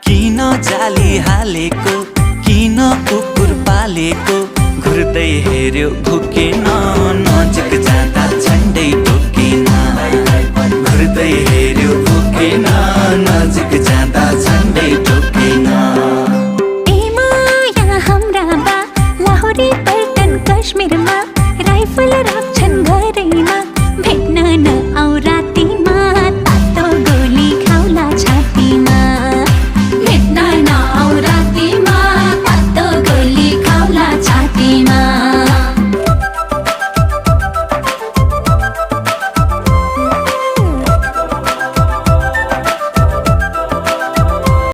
किन जाली हालेको, किन कुकुर पालेको, घुर्दै हेर्यो भुकेन नजिक जाँदा